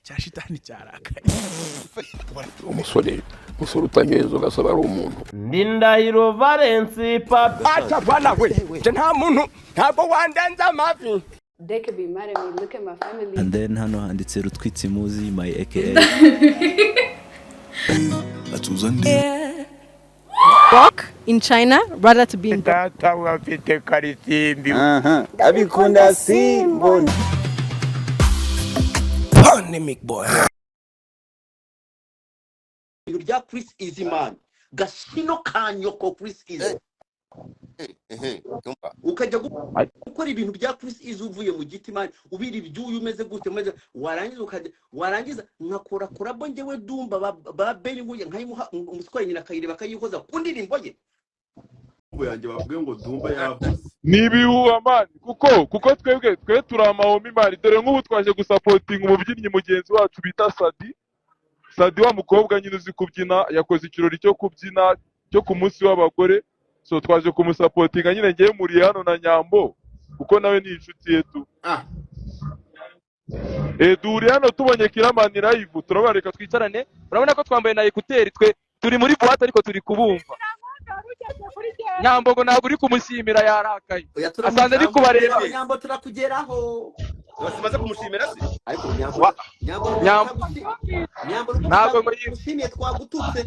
Cya shitani cyarakaye. Umusore, umusore utanyoye inzoga asaba ari umuntu. Ndindahiro Valence Papi. Acha bwana we, nje nta muntu, ntabwo wandenza amavi. They could be mad at me. Look at my family. And then hano handitse Rutwitsi Muzi, my aka. Atuza ndi. Walk in China rather to be in Data we afite karisimbi. Abikunda simbona. Pandemic boy. Ibintu bya Chris Easy man, gashino ka nyoko Chris Easy, ukajya gukora ibintu bya Chris Easy uvuye mu giti man, ubira ibyuya, umeze gute, umeze, warangiza ukajya, warangiza nkakora collabo njyewe Dumba ba Beni nguye nkayimuha umuswari, nyina akayireba akayihoza ku ndirimbo ye. Yanjye bavuge ngo Dumba yavuze. Ni ibihuha man, kuko twebwe twe turi amahomie man. Dore nk'ubu twaje gusupportinga umubyinnyi mugenzi wacu bita Sadi. Sadi wa mukobwa nyine uzi kubyina, yakoze ikirori cyo kubyina cyo ku munsi w'abagore, so twaje kumusupportinga nyine. Ngewe muriye hano na Nyambo kuko nawe ni inshuti ye tu. Ah. Duhuriye hano tubonye Killaman live, turabareka. Twicarane, urabona ko twambaye na écouteurs, twe turi muri boîte ariko turi kubumva. Nyambo ngo ntabwo uri kumushimira, yarakaye. Oya. Asanze ari kubareba. Nyambo, turakugeraho. Basimaze kumushimira se? Ariko Nyambo, Nyambo, Nyambo. Nyambo, Ntabwo ngo tutagushimiye twagututse.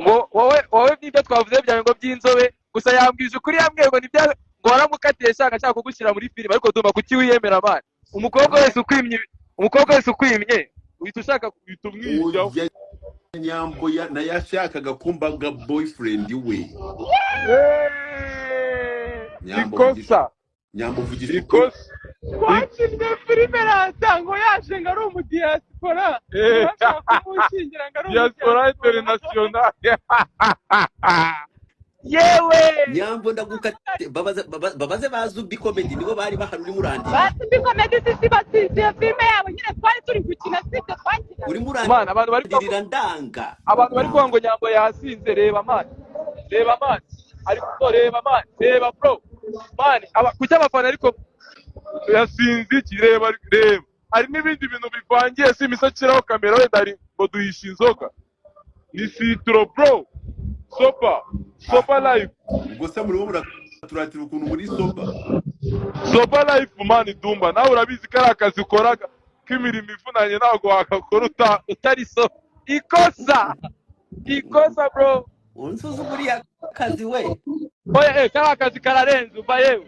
Ngo wowe n'ibyo twavuze byawe ngo by'inzobe gusa, yambwije ukuri, yambwiye ngo nibyo, ngo waramukatiye shaka ashaka kugushyira muri filime. Ariko Dumba, kuki wiyemera man? Umukobwa wese ukwimye, umukobwa wese ukwimye uhita ushaka uhita umwijyaho. Oya, Nyambo nayo yashakaga kumbaga boyfriend we. Nyambo, Ikosa. Nyambo, vugisha ukuri. Ikosa. Twakinnye filime rata, ngo yaje ngo ari umudiaspora, bashaka kumushyingira ngo ari Diaspora international. Yewe. Nyambo, ndagukate, babaze babaze ba Zubi Comedy, nibo bari bahari urimo urandira. Basi Comedy sisi basize filime yabo nyine twari turi gukina, sibyo twakina. Urimo Mana, abantu bari urandirira ndanga. Abantu bari kuvuga ngo Nyambo yasinze. Reba man, reba man, ariko reba man, reba bro man, aba kuki abafana ariko? Yasinze iki? Reba, reba, hari n'ibindi bintu bivangiye. Si imisakiraho kamera wenda hari ngo duhishe inzoga, ni citron bro, sober, sober life. Ubwo se murimo muraturatira ukuntu muri sober? Sober life man. Dumba, nawe urabizi ko ari akazi ukora k'imirimo ivunanye, ntabwo wakakora uta utari so. Ikosa, ikosa bro. Unsuzuguriye akazi we. Oya, kariya kazi kararenze. Umva yewe,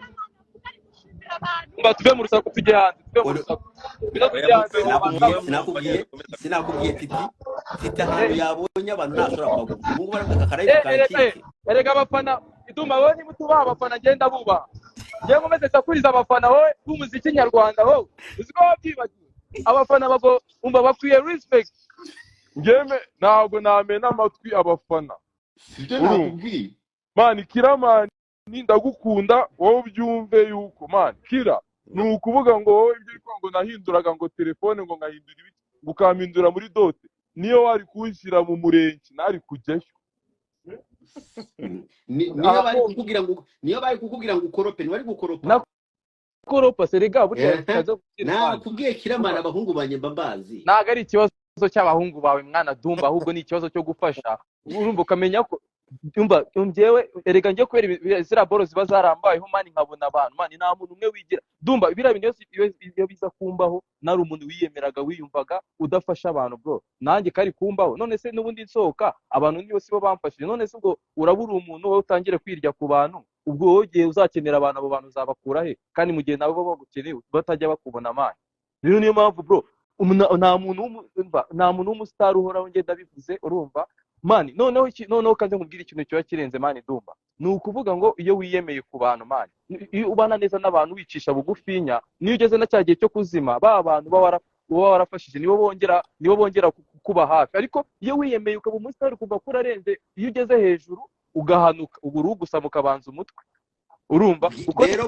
umva, tuve mu rusaku tujye hanze, tuve mu rusaku, tuve tujye hanze. Sinakubwiye, sinakubwiye, sinakubwiye Titi, Titi ahantu yabonye abantu ntashobora kuhaguma. Ubu ngubu baravuga akarayibu kankike. Erega abafana iduma, wowe niba utubaha abafana, ngenda bubaha. Ngewe nkomeze nsakurize abafana. Wowe b'umuziki nyarwanda, wowe uzi ko wabyibagiwe abafana bago, umva, bakwiye respect. Njyewe ntabwo namena amatwi abafana. Sibyo? Urumva? Nakubwiye. Man, Killaman, ndagukunda wowe, ubyumve yuko man Killa, ni ukuvuga ngo wowe ibyo uri kuvuga ngo nahinduraga ngo telefone, ngo nkahindura ibiki, ngo ukampindura muri dot, niyo wari kunshyira mu murenge nari kujyayo. Niyo bari kukubwira ngo, niyo bari kukubwira ngo ukorope, ntiwari gukoropa. Nakoropa serega burya. Ehe. Kaza gukira man. Nakubwiye Killaman, abahungu banjye mba mbazi. Ntabwo ari ikibazo cy'abahungu bawe mwana Dumba, ahubwo ni ikibazo cyo gufasha. Urumva, ukamenya ko, umva, njyewe erega njye kubera ziriya boro ziba zarambayeho man, nkabona abantu man, nta muntu umwe wigira. Dumba, biriya bintu iyo biza kumbaho nari umuntu wiyemeraga, wiyumvaga, udafasha abantu bro, nanjye kari kumbaho. None se n'ubundi nsohoka abantu niyo sibo bamfashije? None se ubwo urabura umuntu, wowe utangire kwirya ku bantu, ubwo wowe igihe uzakenera abantu, abo bantu uzabakura he? Kandi mu gihe nabo baba bagukeneye batajya bakubona man. Rero niyo mpamvu bro, umva, nta muntu w'umusitari uhoraho, ngenda bivuze, urumva man. Noneho noneho kandi nkubwire ikintu kiba kirenze man Dumba, ni ukuvuga ngo iyo wiyemeye ku bantu man, iyo ubana neza n'abantu, wicisha bugufinya, niyo ugeze na cya gihe cyo kuzima, ba bantu uba warafashije nibo bongera kukuba hafi. Ariko iyo wiyemeye ukaba umusitari, ukumva ko urarenze, iyo ugeze hejuru ugahanuka, uba uri gusa mukabanza umutwe, urumva uko? Rero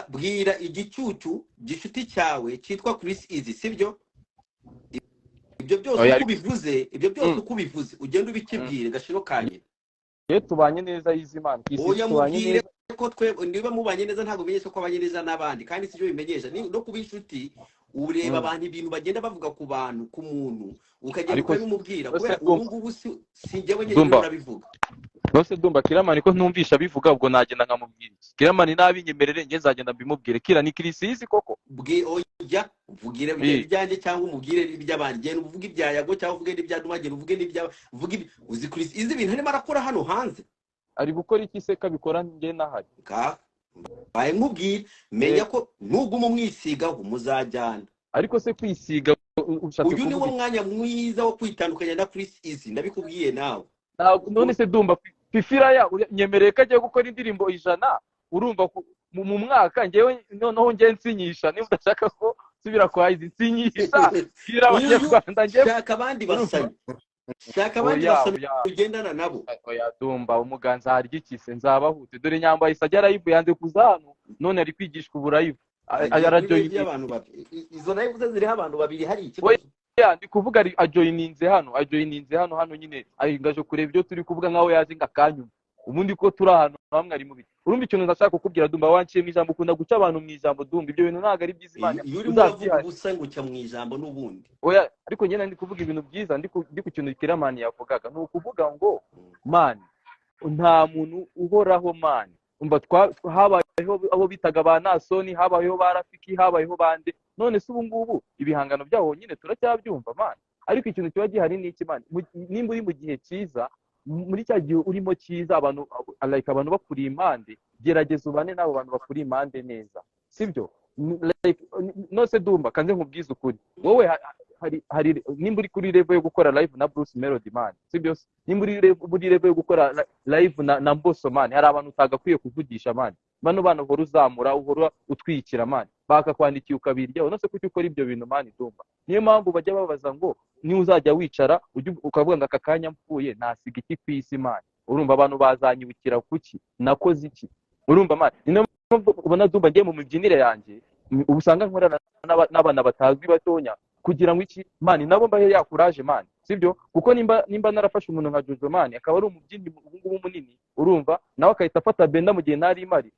bwira igicucu gishuti cyawe cyitwa Chris Easy, sibyo? Ibyo byose Oya, uko ubivuze, ibyo byose uko ubivuze, ugenda ubikibwire gashiro ka nyina. Iyo tubanye neza y'izimana ku isi, Oya, tubanye mubwire neza. ko twe niba mubanye neza ntabwo bimenyesha ko abanye neza n'abandi, kandi sibyo bimenyesha. No kuba inshuti. Ureba abantu, ibintu bagenda bavuga ku bantu, ku muntu, ukagenda Ariko ukabimubwira, se kubera ubu Dumba, ngubu si njyewe nyine Dumba, urabivuga. Nose Dumba, Kiramani ko ntumvisha abivuga, ubwo nagenda nkamubwira iki? Kiramani nabinyemerere, njye nzagenda mbimubwire. Kira ni Kirisizi koko. Bwe oya, uvugire Eh. ibyanjye cyangwa umubwire iby'abandi. Genda uvuge ibya Yago cyangwa uvuge n'ibya Duma, genda uvuge n'ibya, uvuge uzi Chris izi ibintu arimo arakora hano hanze. Ari gukora iki se kabikora njye nahari? Ka mbaye nkubwire, menya Eh, ko nuguma umwisigaho muzajyana. Ariko se kwisiga ushatse Uyu ni wo kuvuga iki? mwanya mwiza wo kwitandukanya na Chris Easy, ndabikubwiye nawe. Ntabwo none se Dumba, Fifiraya nyemereye ko agiye gukora indirimbo 100, urumva mu mwaka, njyewe noneho njye nsinyisha, niba udashaka ko nsubira kwa izi nsinyisha, bwira Uyu abanyarwanda njye, shaka abandi urumva? basanyi, shaka abandi Oya, basanyi oya, ugendana nabo. Oya Dumba, umuganza harya iki se? Nzabahute dore nyambaye isajya live yanze kuza hano, none ari kwigishwa ubu live. Agiye kuri live Arajoyininze. y'abantu babiri. Izo live ze ziriho abantu babiri, hari ikibazo? Oya, ndi kuvuga ajoyininze hano, ajoyininze hano hano nyine, ngaje kureba ibyo turi kuvuga nkaho yaje ngo akanyuma. Ubundi ko turi ahantu hamwe ari mubi. Urumva ikintu ndashaka kukubwira Dumba, wanciye mu ijambo, ukunda guca abantu mu ijambo Dumba, ibyo bintu ntabwo ari byiza. Imana Iyo urimo uravuga uzabyihare. ubusa ngo uca mu ijambo n'ubundi. Oya, ariko njye ndi kuvuga ibintu byiza, ndi ku kintu Kiramani yavugaga, ni ukuvuga ngo man, nta muntu uhoraho man. Umva, habayeho abo bitaga ba Nasoni, habayeho ba Rafiki, habayeho bande, none se ubu ngubu ibihangano byabo nyine turacyabyumva man? Ariko ikintu kiba gihari ni iki man? Nimba uri mu gihe cyiza, muri cya gihe urimo cyiza, abantu like abantu bakuri impande, gerageza ubane n'abo bantu bakuri impande neza, sibyo? Like, nose Dumba, kanze nkubwize ukuri, wowe hari nimba uri kuri level yo gukora live na Bruce Melody man, sibyo se? Nimba uri muri level yo gukora live na Mbosso man, hari abantu utagakwiye kuvugisha man. Bano bana uhora uzamura, uhora utwikira man, bakakwandikiye ukabiryaho. Nose kuki ukora ibyo bintu man? Dumba, niyo mpamvu bajya babaza ngo niba uzajya wicara ujye ukavuga ngo aka kanya mpfuye nasiga iki ku isi man? Urumva abantu bazanyibukira kuki? Nakoze iki? Urumva man, ni nayo mpamvu ubona Dumba ngiye mu mibyinire yanjye, ubu usanga nkorana n'abana batazwi batonya, kugira ngo iki man, nabo mbahe ya courage man, sibyo? Kuko nimba narafashe umuntu nka Jojo man, akaba ari umubyinnyi ubu ngubu munini, urumva nawe akahita afata Benda mu gihe ntari mari,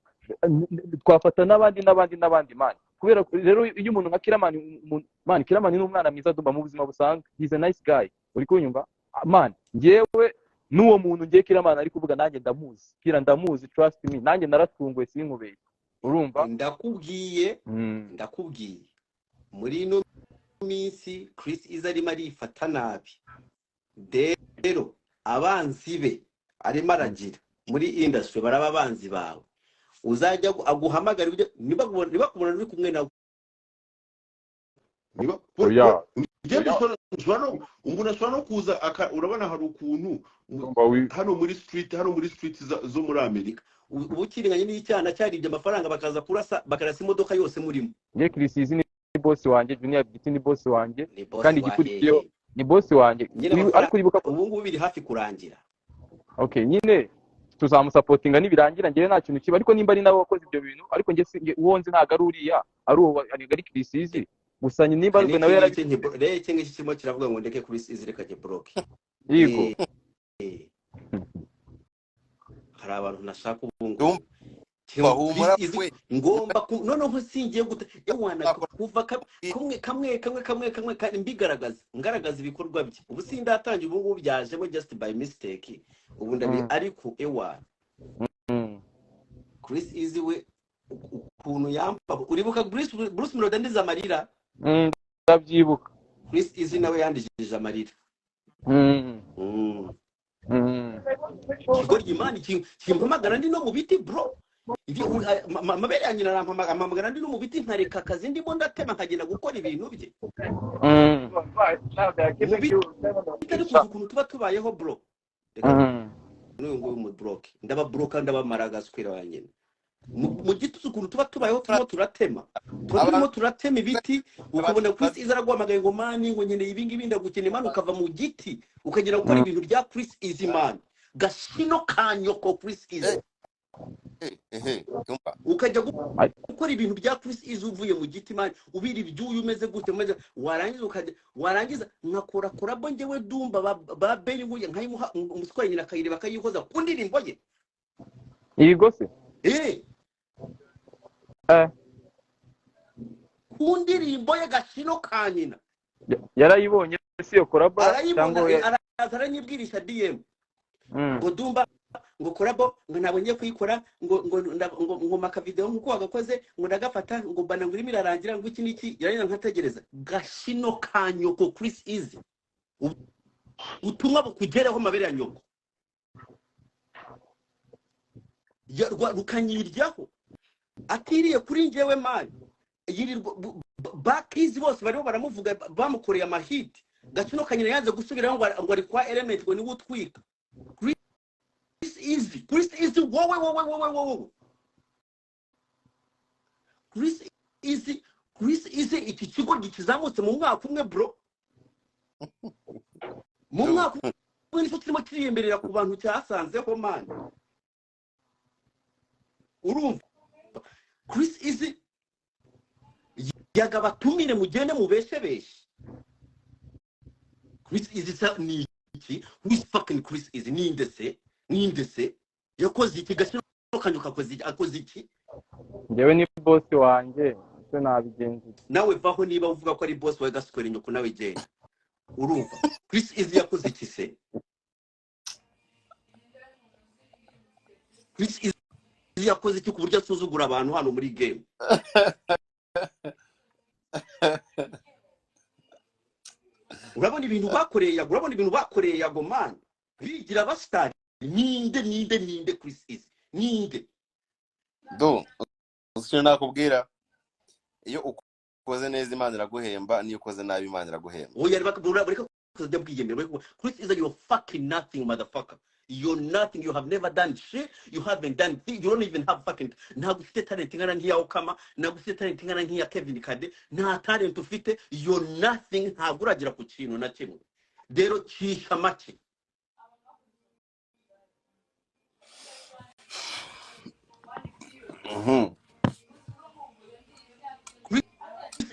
twafata n'abandi n'abandi n'abandi man. Kubera rero iyo umuntu nka Kiramani, man, Kiramani ni umwana mwiza Dumba, mu buzima busanzwe he's a nice guy, uri kunyumva man? Njyewe n'uwo muntu ngiye Kiramani ari kuvuga, nanjye ndamuzi. Kira ndamuzi, trust me, nanjye naratunguwe, sinkubeshye, urumva? Ndakubwiye, ndakubwiye, muri ino minsi Chris Easy arimo arifata nabi. Rero abanzi be arimo aragira muri industry baraba abanzi bawe, uzajya aguhamagara ibyo niba kubona uri kumwe nawe. Niba Oya. njye nshobora no umuntu ashobora no kuza urabona hari ukuntu Dumba hano muri street, hano muri street zo muri Amerika. Uba ukiringanye n'icyana cyaribye amafaranga, bakaza kurasa, bakarasa imodoka yose murimo. Njye Chris Easy ni boss wanjye, Junior Giti ni boss wanjye. Ni boss Kandi wa igikurikiyeho hehe? Ni boss wanjye. Nyine Ariko amafaranga uribuka ko ubu ngubu biri hafi kurangira. Okay, nyine tuzamusapotinga nibirangira, njyewe nta kintu kiba. Ariko nimba ari nawe wakoze ibyo bintu, ariko njye uwo nzi ntabwo ari uriya, ari uwo ari Chris Easy gusa nimba Hari ari nawe n'iki ngiki yarabikoze. rero iki ngiki kirimo kiravuga ngo ndeke Chris Easy, reka njye-block. Yego. Hari abantu ntashaka ubu ngubu. Dumba, humura Chris Easy we. ngomba noneho singiye guta ewana Uzakora kuva kumwe kamwe kamwe kamwe kamwe kandi mbigaragaza, ngaragaza ibikorwa bye. Ubu sindatangira, ubu ngubu byajemo just by mistake, ubu ndabi ariko ewana Chris Easy we ukuntu yamba, uribuka Bruce Melody andiza amarira? Ndabyibuka. Chris Easy nawe yandikishije amarira. Ikigoryi imana kimpamagara ndi no mu biti bro. Amabere ya nyina arampamagara ndi no mu biti, nkareka akazi ndimo ndatema nkagenda gukora ibintu bye mu biti. Ariko uzi ukuntu tuba tubayeho bro? Reka n'uyu nguyu mu block, ndababloka, ndabamara agaswera wa nyina mu giti. Uzi ukuntu tuba tubayeho? Turimo turatema, tuba turimo turatema ibiti, ukabona Chris Easy araguhamagaye ngo man, ngo nkeneye ibi ngibi, ndagukeneye man, ukava mu giti ukagenda gukora ibintu bya Chris Easy man, gashino ka nyoko Chris Easy. Dumba. Ukajya gukora ibintu bya Chris Easy uvuye mu giti man, ubira ibyuya, umeze gute, umeze, warangiza ukajya, warangiza nkakora collabo njyewe Dumba ba Benny nguye nkayimuha, umuswari nyina akayireba akayihoza ku ndirimbo ye. Yego se. Eh. Eh. Ku ndirimbo ye, gashino ka nyina. Yarayibonye si iyo collabo? Arayibona. Cyangwa Araza aranyibwirisha DM ngo "Dumba," ngo "collabo," ngo "ntabwo ngiye kuyikora," ngo "maka video nkuko wagakoze," ngo "ndagafata," ngo "bana," ngo "irimo irarangira," ngo iki n'iki. Yarangiza nkategereza. Gashino ka nyoko, Chris Easy, ubutumwa bukugereho, mabere ya nyoko. Rukanyiryaho atiriye kuri njyewe, man. Yirirwa bakizi bose barimo baramuvuga, bamukoreye amahiti. Gakino kanyina yanze gusubiraho, ngo ari kwa Element, ngo niwe utwika. Chris Easy, Chris Easy, wowe, wowe, wowe, wowe, Chris Easy, Chris Easy, iki kigo gikizamutse mu mwaka umwe, bro, mu mwaka umwe nicyo kirimo kiriyemerera ku bantu cyasanzeho, man. Urumva, Chris Easy, yaga batumire mugende mubeshebeshe. Chris Easy sa ni iki? Who is fucking Chris Easy? Ninde se? Ninde se? Yakoze iki? Gashino kanyu kakoze iki? Akoze iki? Njyewe ni boss wanjye, icyo nabigenza iki? Nawe vaho. Niba uvuga ko ari boss wawe, gaswera nyoko, nawe genda. Urumva, Chris Easy yakoze iki se? Chris Easy yakoze iki ku buryo asuzugura abantu hano muri game? Urabona ibintu bakoreye Yago, urabona ibintu bakoreye Yago, man, bigira abasitari. Ninde, ninde, ninde? Chris Easy ninde? Du, uzi icyo nakubwira? Iyo ukoze neza Imana iraguhemba, n'iyo ukoze nabi Imana iraguhemba. Oya, reka reka kuzajya bwiyemera. Chris Easy, you're fucking nothing, motherfucker. You're nothing. You have never done shit. You haven't done thing. You don't even have fucking, ntabwo ufite talent ingana nk'iya Okama, ntabwo ufite talent ingana nk'iya Kevin Kade, nta talent ufite. You're nothing. Ntabwo uragera ku kintu na kimwe. Rero cisha make. Chris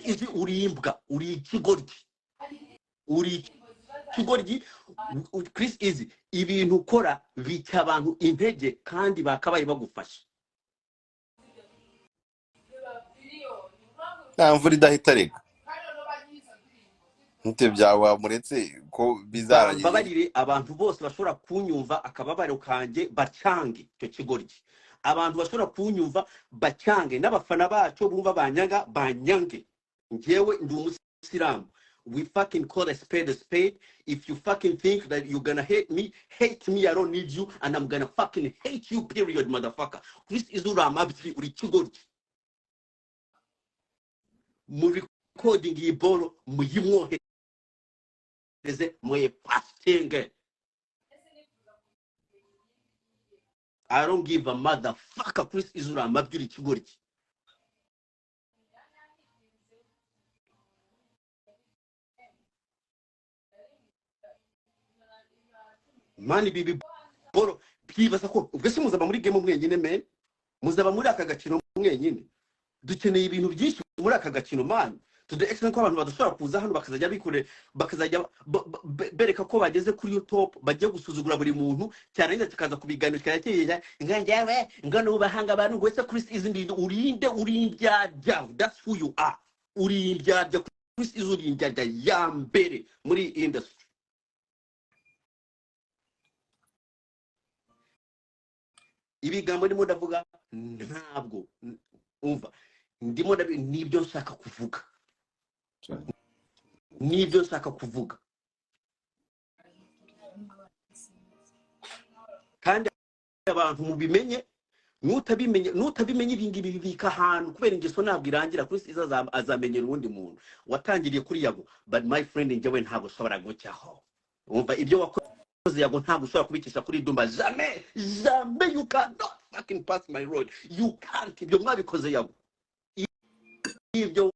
Easy, uri imbwa, uri ikigoryi, uri ikigoryi. Chris Easy, ibintu ukora bica abantu intege kandi bakabaye bagufasha. Nta mvura idahita reka ntite byawe wamuretse ko bizarangira. Bambabarire, abantu bose bashobora kunyumva akababaro kanjye bacange icyo kigoryi. Abantu bashobora kunyumva bacange, n'abafana bacu bumva banyaga banyange. Njyewe ndi umusilamu. We fucking call a spade a spade. If you fucking think that you're gonna hate me, hate me. I don't need you and I'm gonna fucking hate you, period, motherfucker. Chris Easy, uri amabyi, uri ikigoryi. Mu recording iyi boro muyimwohereze, muyipastinge. I don't give a motherfucker. Chris Easy, uri amabyi, uri ikigoryi. Man, ibi boro byibaza ko ubwo se muzaba muri game mwenyine, man? Muzaba muri aka gakino mwenyine? Dukeneye ibintu byinshi muri aka gakino, man, to the extent ko abantu badashobora kuza hano bakazajya bikore, bakazajya bereka ko bageze kuri top, bagiye gusuzugura buri muntu cyane, kikaza kubiganira kikajya ngo njyewe ngo nubahanga abantu. Ngo ese Chris Easy ndi urinde? Uri indyarya. That's who you are. Uri indyarya, Chris Easy, uri indyarya ya mbere muri iyi industry. Ibigambo ndimo ndavuga, ntabwo umva ndimo nibyo nshaka kuvuga, nibyo nshaka kuvuga. Kandi abantu mubimenye, nutabimenye ibi ngibi bibika ahantu, kubera ingeso ntabwo irangira. Kuri Easy azamenyera uwundi muntu watangiriye kuri Yago. But my friend, njyewe ntabwo ushobora gucyaho. Umva, ibyo wakoze Yago ntabwo ushobora kubicisha kuri Dumba. Jamais, jamais. You cannot fucking pass my road. You can't. Ibyo mwabikoze Yago, ibyo